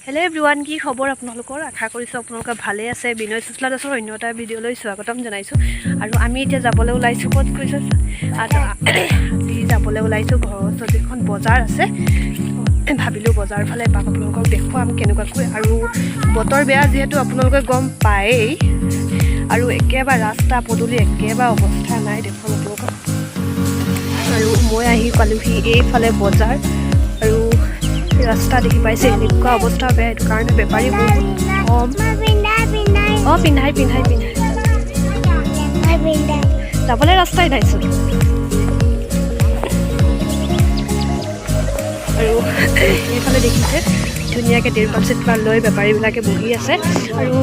Hello' everyone, কি খবৰ আপোনালোকৰ? আশা কৰিছোঁ আপোনালোকে ভালেই আছে। বিনয় সুশলা দাসৰ অন্য এটা ভিডিঅ'লৈ স্বাগতম জনাইছোঁ। আৰু আমি এতিয়া যাবলৈ ওলাইছোঁ, ক'ত গৈছোঁ? আজি যাবলৈ ওলাইছোঁ ঘৰৰ ওচৰত যিখন বজাৰ আছে। ভাবিলোঁ বজাৰ ফালে এপাক আপোনালোকক দেখুৱাম কেনেকুৱাকৈ। আৰু বতৰ বেয়া যিহেতু আপোনালোকে গম পায়েই, আৰু একেবাৰে ৰাস্তা পদূলি একেবাৰে অৱস্থা নাই, দেখুৱাম আপোনালোকক। আৰু মই আহি পালোহি এইফালে বজাৰ আৰু ৰাস্তা দেখি পাইছে এনেকুৱা অৱস্থা বেয়া, সেইটো কাৰণে বেপাৰী বহুত কম। অঁ, পিন্ধাই পিন্ধাই পিন্ধাই যাবলৈ ৰাস্তাই নাইচোন। আৰু এইফালে দেখিছে ধুনীয়াকৈ তিৰপাল চিৰপাল লৈ বেপাৰীবিলাকে বহি আছে আৰু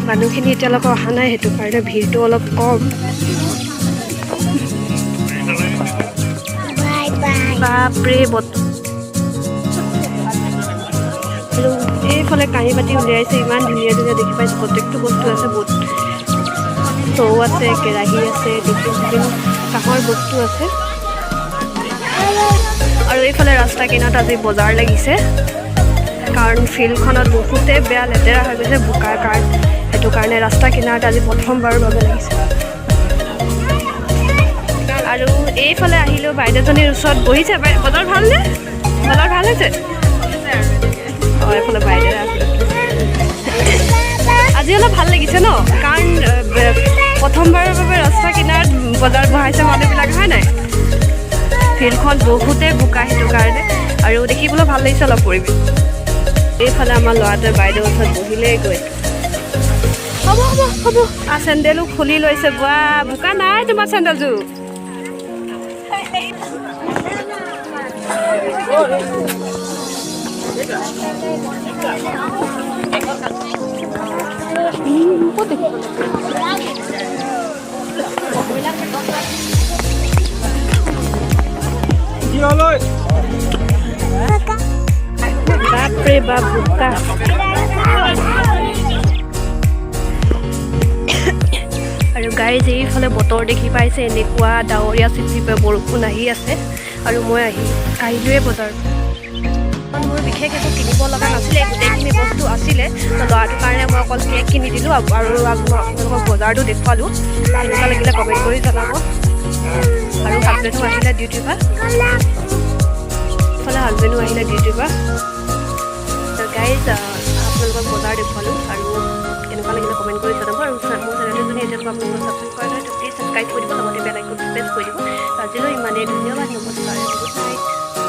মানুহখিনি এতিয়ালৈকে অহা নাই, সেইটো কাৰণে ভিৰটো অলপ কম। বাপৰে বতৰ। আৰু এইফালে কাঁহী বাতি উলিয়াইছে, ইমান ধুনীয়া ধুনীয়া দেখি পাইছোঁ। প্ৰত্যেকটো বস্তু আছে, বহুত চৌ আছে, কেৰাহী আছে, টিফিন চিফিন কাঁহৰ বস্তু আছে। আৰু এইফালে ৰাস্তা কিনাৰত আজি বজাৰ লাগিছে, কাৰণ ফিল্ডখনত বহুতেই বেয়া লেতেৰা হৈ গৈছে বোকাৰ কাৰণে, সেইটো কাৰণে ৰাস্তা কিনাৰত আজি প্ৰথমবাৰৰ বাবে লাগিছে। আৰু এইফালে আহিলোঁ, বাইদেউজনীৰ ওচৰত বহিছে। বজাৰ ভালনে? বজাৰ ভাল হৈছে। অঁ, এইফালে বাইদেউ আছে। আজি অলপ ভাল লাগিছে ন, কাৰণ প্ৰথমবাৰৰ বাবে ৰাস্তা কিনাৰত বজাৰ বহাইছে মানুহবিলাক, হয় নাই? ফিল্ডখন বহুতেই বোকা, সেইটো কাৰণে আৰু দেখিবলৈ ভাল লাগিছে অলপ পৰিৱেশ। এইফালে আমাৰ ল'ৰাটোৱে বাইদেউৰ ওচৰত বহিলেই গৈ। হ'ব হ'ব হ'ব। চেণ্ডেলো খুলি লৈছে। বোৱা বোকা নাই তোমাৰ চেণ্ডেলযোৰ? বাপৰে বাপ, বোকা। আৰু গাইজ, এইফালে বতৰ দেখি পাইছে, এনেকুৱা ডাৱৰীয়া, চিপচিপে বৰষুণ আহি আছে। আৰু মই আহি আহিলোৱে বজাৰ। মোৰ বিশেষ একো কিনিব লগা নাছিলে, গোটেইখিনি বস্তু আছিলে। তো ল'ৰাটোৰ কাৰণে মই অকল কেক কিনি দিলোঁ আৰু আপোনালোকক বজাৰটো দেখুৱালোঁ। কেনেকুৱা লাগিলে কমেণ্ট কৰি জনাব। আৰু হাজবেণ্ডো আহিলে ডিউটিৰ পৰা। ইফালে হাজবেণ্ডো আহিলে ডিউটিৰ পৰা। তো গাইজ, আপোনালোকক বজাৰ দেখুৱালোঁ আৰু কেনেকুৱা লাগিলে কমেণ্ট কৰি জনাব। আৰু মোৰ চেনেলটো যদি এতিয়ালৈকে আপোনালোকে ছাবস্ক্ৰাইব কৰা নাই, তো প্লিজ ছাবস্ক্ৰাইব কৰি দিব, লগতে বেল আইকনটো প্ৰেছ কৰি দিব। আজিলৈ ইমানেই, ধন্যবাদ, নমস্কাৰ, গুড নাইট।